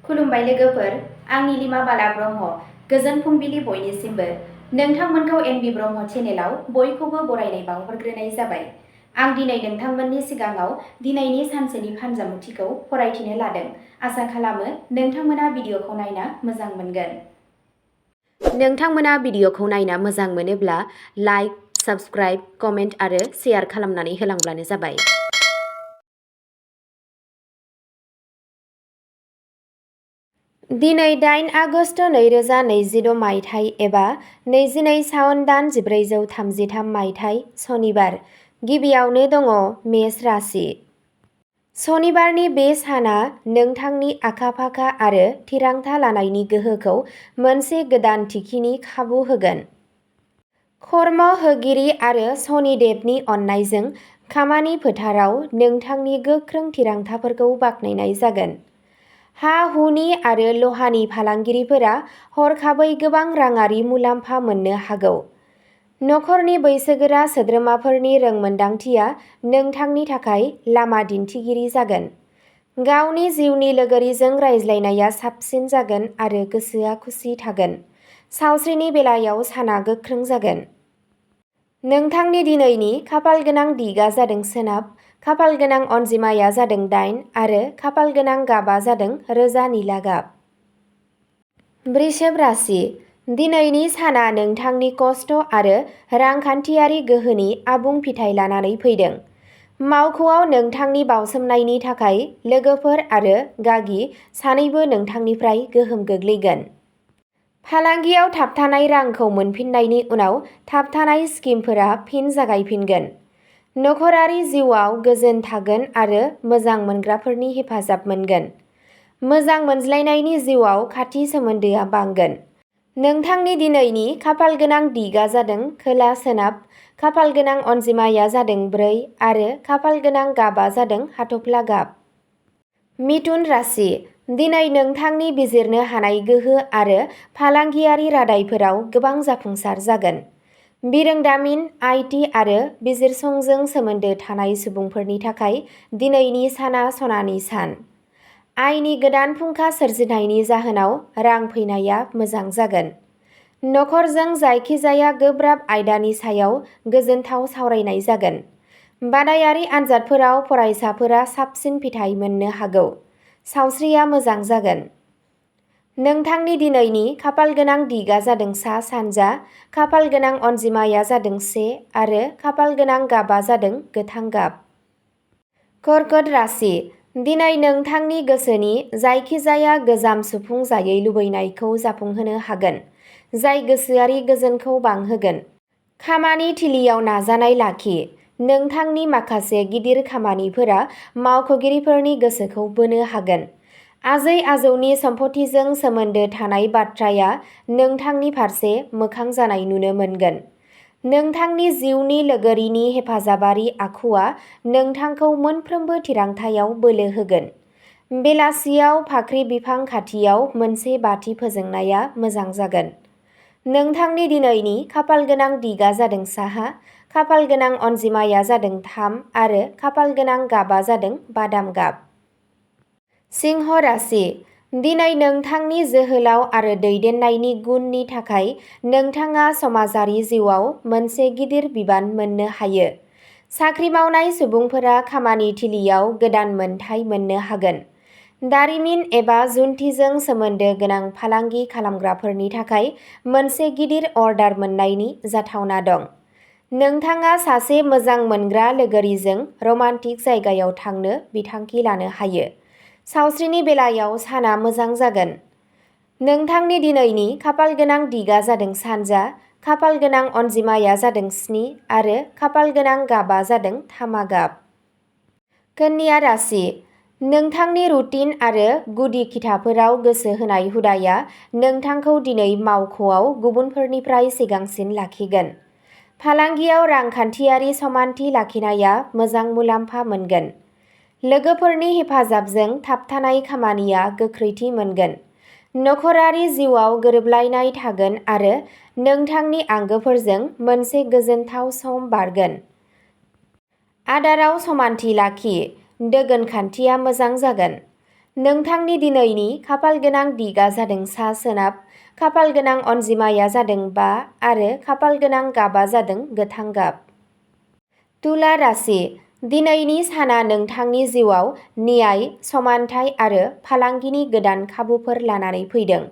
खुलुमबाय लोगोफोर, आं नीलिमा बाला ब्रह्म। गोजोन फुंबिलि बयनिसिमबो। नोंथांमोनखौ एनबि ब्रह्म चेनेलाव बयखौबो बरायनाय बावहरग्रोनाय जाबाय। आं दिनै नोंथांमोननि सिगाङाव दिनैनि सानसेनि फानजामुथिखौ फरायथिनो लादों। आसा खालामो नोंथांमोना भिडिअखौ नायना मोजां मोनगोन। नोंथांमोना भिडिअखौ नायना मोजां मोनोब्ला लाइक, साबस्क्राइब, कमेन्ट आरो शेयार खालामनानै होलांब्लानो जाबाय। दिनै 8 आगस्ट 2022 मायथाइ एबा 22 सावन दान 1433 मायथाइ सनिबार। गिबियावनो दङ मेष राशि। सनिबारनि बे साना नोंथांनि आखा-फाखा आरो थिरांथा लानायनि गोहोखौ मोनसे गोदान थिखिनि खाबु होगोन। कर्म होगिरि आरो शनिदेबनि अननायजों खामानि फोथाराव नोंथांनि गोख्रों थिरांथाफोरखौ बाख्नायनाय जागोन। हा-हुनि आरो लहानि फालांगिरिफोरा हरखाबै गोबां राङारि मुलाम्फा मोननो हागौ। नखरनि बैसोगोरा सोद्रोमाफोरनि रोंमोनदांथिया नोंथांनि थाखाय लामा दिन्थिगिरि जागोन। गावनि जिउनि लोगोरिजों रायज्लायनाया साबसिन जागोन आरो गोसोआ खुसि थागोन। सावस्रिनि बेलायाव साना गोख्रों जागोन। नोंथांनि दिनैनि खाफालगोनां दिगा जादों सोनाब, खाफालगोनां अनजिमाया जादों 8 आरो खाफालगोनां गाबा जादों रोजा निला गाब। वृषभ राशि। दिनैनि साना नोंथांनि खस्थ' आरो रांखान्थियारि गोहोनि आबुं फिथाइ लानानै फैदों। मावख'आव नोंथांनि बावसोमनायनि थाखाय लोगोफोर आरो गागि सानैबो नोंथांनिफ्राय गोहोम गोग्लैगोन। फालांगियाव थाबथानाय रांखौ मोनफिननायनि उनाव थाबथानाय स्किमफोरा फिन जागायफिनगोन। नखरारि जिउआव गोजोन थागोन आरो मोजां मोनग्राफोरनि हेफाजाब मोनगोन। मोजां मोनज्लायनायनि जिउआव खाथि सोमोन्दोआ बांगोन। नोंथांनि दिनैनि खाफालगोनां दिगा जादों खोला सोनाब, खाफालगोनां अनजिमाया जादों 4 आरो खाफालगोनां गाबा जादों हाथफ्ला गाब। मिथुन राशि। दिनै नोंथांनि बिजिरनो हानाय गोहो आरो फालांगियारि रादायफोराव गोबां जाफुंसार जागोन। बिरोंदामिन, IT आरो बिजिरसंजों सोमोन्दो थानाय सुबुंफोरनि थाखाय दिनैनि साना सनानि सान। आयनि गोदान फुंखा सोरजिनायनि जाहोनाव रां फैनाया मोजां जागोन। नखरजों जायखिजाया गोब्राब आयदानि सायाव गोजोनथाव सावरायनाय जागोन। बादायारि आनजादफोराव फरायसाफोरा साबसिन फिथाय मोननो हागौ। सावस्रिया मोजां जागोन। नोंथांनि दिनैनि खाफालगोनां दिगा जादों सा-सानजा, खाफालगोनां अनजिमाया जादों 1 आरो खाफालगोनां गाबा जादों गोथां गाब। कर्कट राशि। दिनै नोंथांनि गोसोनि जायखिजाया गोजाम सुफुंजायै लुबैनायखौ जाफुंहोनो हागोन, जाय गोसोआरि गोजोनखौ बांहोगोन। खामानि थिलियाव नाजानाय लाखि। नोंथांनि माखासे गिदिर खामानिफोरा मावख'गिरिफोरनि गोसोखौ बोनो हागोन। आजै-आजौनि सम्फथिजों सोमोन्दो थानाय बाथ्राया नोंथांनि फारसे मोखां जानाय नुनो मोनगोन। नोंथांनि जिउनि लोगोरिनि हेफाजाबारि आखुआ नोंथांखौ मोनफ्रोमबो थिरांथायाव बोलो होगोन। बेलासियाव फाख्रि बिफां खाथियाव मोनसे बाथि फोजोंनाया मोजां जागोन। नोंथांनि दिनैनि खाफालगोनां दिगा जादों साहा, खाफालगोनां अनजिमाया जादों 3 आरो खाफालगोनां गाबा जादों बादाम गाब। सिंह राशि। दिनै नोंथांनि जोहोलाव आरो दैदेननायनि गुननि थाखाय नोंथाङा समाजारि जिउआव मोनसे गिदिर बिबान मोननो हायो। साख्रि मावनाय सुबुंफोरा खामानि थिलियाव गोदान मोनथाय मोननो हागोन। दारिमिन एबा जुन्थिजों सोमोन्दो गोनां फालांगि खालामग्राफोरनि थाखाय मोनसे गिदिर अर्डार मोन्नायनि जाथावना दं। नोंथाङा सासे मोजां मोनग्रा लोगोरिजों रमान्टिक जायगायाव थांनो बिथांखि लानो हायो। सावस्रिनि बेलायाव साना मोजां जागोन। नोंथांनि दिनैनि खाफालगोनां दिगा जादों सानजा, खाफालगोनां अनजिमाया जादों 7 आरो खाफालगोनां गाबा जादों तामा गाब। कन्या राशि। नोंथांनि रुटिन आरो गुदि खिथाफोराव गोसो होनाय हुदाया नोंथांखौ दिनै मावख'आव गुबुनफोरनिफ्राय सिगांसिन लाखिगोन। फालांगियाव रांखान्थियारि समानथि लाखिनाया मोजां मुलाम्फा मोनगोन। लोगोफोरनि हेफाजाबजों थाबथानाय खामानिया गोख्रैथि मोनगोन। नखरारि जिउआव गोरोबलायनाय थागोन आरो नोंथांनि आंगोफोरजों मोनसे गोजोनथाव सम बारगोन। आदाराव समानथि लाखि। दोगोनखान्थिया मोजां जागोन। नोंथांनि दिनैनि खाफाल गोनां दिगा जादों सा सोनाब, खाफाल गोनां अनजिमाया जादों 5 आरो खाफाल गोनां गाबा जादों गोथां गाब। तुला राशि, दिनैनि साना नोंथांनि जिउआव न्याय, समानथाय आरो फालांगिनि गोदान खाबुफोर लानानै फैदों।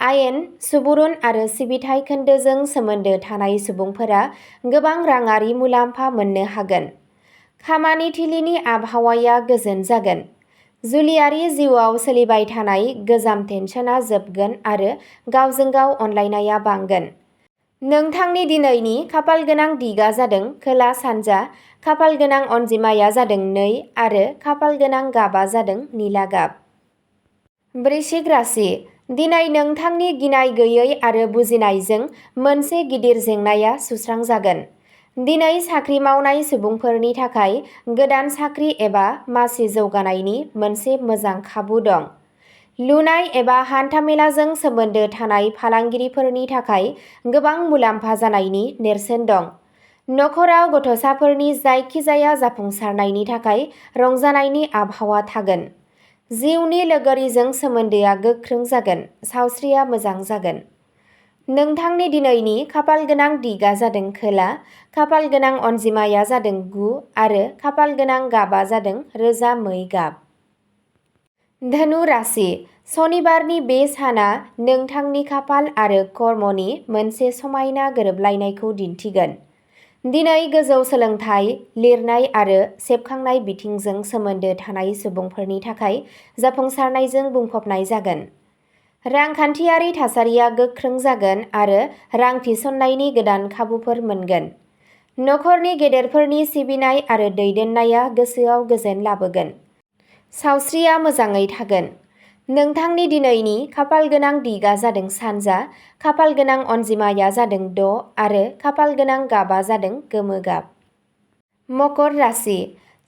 आयेन, सुबुरुन आरो सिबिथाइ खोन्दोजों सोमोन्दो थानाय सुबुंफोरा गोबां राङारि मुलाम्फा मोननो हागोन। खामानिथिलिनि आबहावाया गोजोन जागोन। जुलियारि जिउआव सोलिबाय थानाय गोजाम टेनसनआ जोबगोन आरो गावजों गाव अनलायनाया बांगोन। नोंथांनि दिनैनि खाफाल गोनां दिगा जादों खोला-सानजा, खाफाल गोनां अनजिमाया जादों 2 आरो खाफाल गोनां गाबा जादों निला गाब। वृश्चिक राशि, दिनै नोंथांनि गिनाय गैयै आरो बुजिनायजों मोनसे गिदिर जेंनाया सुस्रांजागोन। दिनै साख्रि मावनाय सुबुंफोरनि थाखाय गोदान साख्रि एबा मासि जौगानायनि मोनसे मोजां खाबु दं। लुनाय एबा हान्थामेलाजों सोमोन्दो थानाय फालांगिरिफोरनि थाखाय गोबां मुलाम्फा जानायनि नेरसोन दं। नखराव गथ'साफोरनि जायखिजाया जाफुंसारनायनि थाखाय रंजानायनि आबहावा थागोन। जिउनि लोगोरिजों सोमोन्दोआ गोख्रों जागोन, सावस्रिया मोजां जागोन। नोंथांनि दिनैनि खाफाल गोनां दिगा जादों खोला, खाफाल गोनां अनजिमाया जादों 9 आरो खाफाल गोनां गाबा जादों रोजा मै गाब। धनु राशि, सनिबारनि बे साना नोंथांनि खाफाल आरो कर्मनि मोनसे समायना गोरोबलायनायखौ दिन्थिगोन। दिनै गोजौ सोलोंथाइ, लिरनाय आरो सेबखांनाय बिथिंजों सोमोन्दो थानाय सुबुंफोरनि थाखाय जाफुंसारनायजों बुंफबनाय जागोन। रांखान्थियारि थासारिया गोख्रों जागोन आरो रां थिसननायनि गोदान खाबुफोर मोनगोन। नखरनि गेदेरफोरनि सिबिनाय आरो दैदेननाया गोसोआव गोजोन लाबोगोन। सावस्रिया मोजाङै थागोन। नोंथांनि दिनैनि खाफाल गोनां दिगा जादों सानजा, खाफाल गोनां अनजिमाया जादों 6 आरो खाफाल गोनां गाबा जादों गोमो गाब। मकर राशि,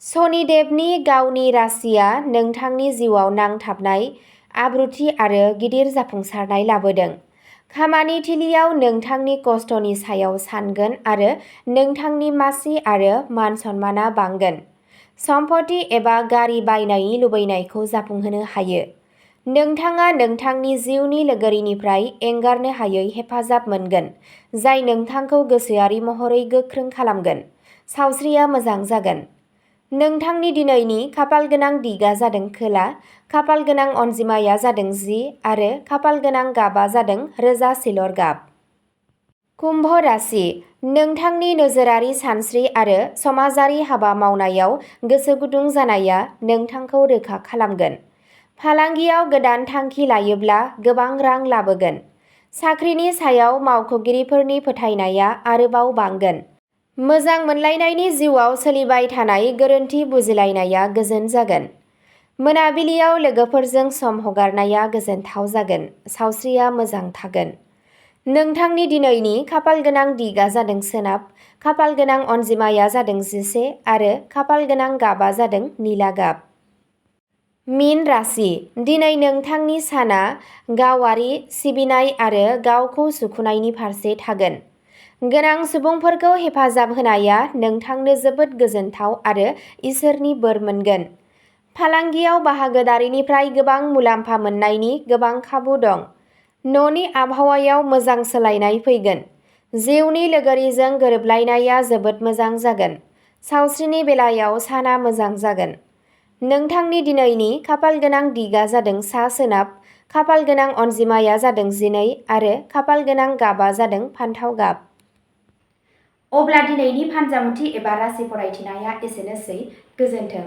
शनिदेबनि गावनि राशिया नोंथांनि जिउआव नांथाबनाय, आब्रुथि आरो गिदिर जाफुंसारनाय लाबोदों। खामानिथिलियाव नोंथांनि खस्थ'नि सायाव सानगोन आरो नोंथांनि मासि आरो मान-सन्मानआ बांगोन। सम्पथि एबा गारि बायनायनि लुबैनायखौ जाफुंहोनो हायो। नोंथाङा नोंथांनि जिउनि लोगोरिनिफ्राय एंगारनो हायै हेफाजाब मोनगोन, जाय नोंथांखौ गोसोआरि महरै गोख्रों खालामगोन। सावस्रिया मोजां जागोन। नोंथांनि दिनैनि खाफाल गोनां दिगा जादों खोला, खाफाल गोनां अनजिमाया जादों 10 आरो खाफाल गोनां गाबा जादों रोजा सिलर गाब। कुम्भ राशि, नोंथांनि नोजोरारि सानस्रि आरो समाजारि हाबा मावनायाव गोसो गुदुं जानाया नोंथांखौ रोखा खालामगोन। फालांगियाव गोदान थांखि लायोब्ला गोबां रां लाबोगोन। साख्रिनि सायाव मावख'गिरिफोरनि फोथायनाया आरोबाव बांगोन। मोजां मोनलायनायनि जिउआव सोलिबाय थानाय गोरोन्थि बुजिलायनाया गोजोन जागोन। मोनाबिलियाव लोगोफोरजों सम हगारनाया गोजोनथाव जागोन। सावस्रिया मोजां थागोन। नोंथांनि दिनैनि खाफाल गोनां दिगा जादों सोनाब, खाफाल गोनां अनजिमाया जादों 11 आरो खाफाल गोनां गाबा जादों निला गाब। मीन राशि, दिनै नोंथांनि साना गावारि सिबिनाय आरो गावखौ सुखुनायनि फारसे थागोन। गोनां सुबुंफोरखौ हेफाजाब होनाया नोंथांनो जोबोद गोजोनथाव आरो इसोरनि बोर मोनगोन। फालांगियाव बाहागोदारिनिफ्राय गोबां मुलाम्फा मोननायनि गोबां खाबु दं। न'नि आबहावायाव मोजां सोलायनाय फैगोन। जिउनि लोगोरिजों गोरोबलायनाया जोबोद मोजां जागोन। सावस्रिनि बेलायाव साना मोजां जागोन। नोंथांनि दिनैनि खाफाल गोनां दिगा जादों सा सोनाब, खाफाल गोनां अनजिमाया जादों 12 आरो खाफाल गोनां गाबा जादों फान्थाव गाब। अब्ला दिनैनि फानजामुथि एबा राशि फरायथिनाया एसेनोसै। गोजोन्थों।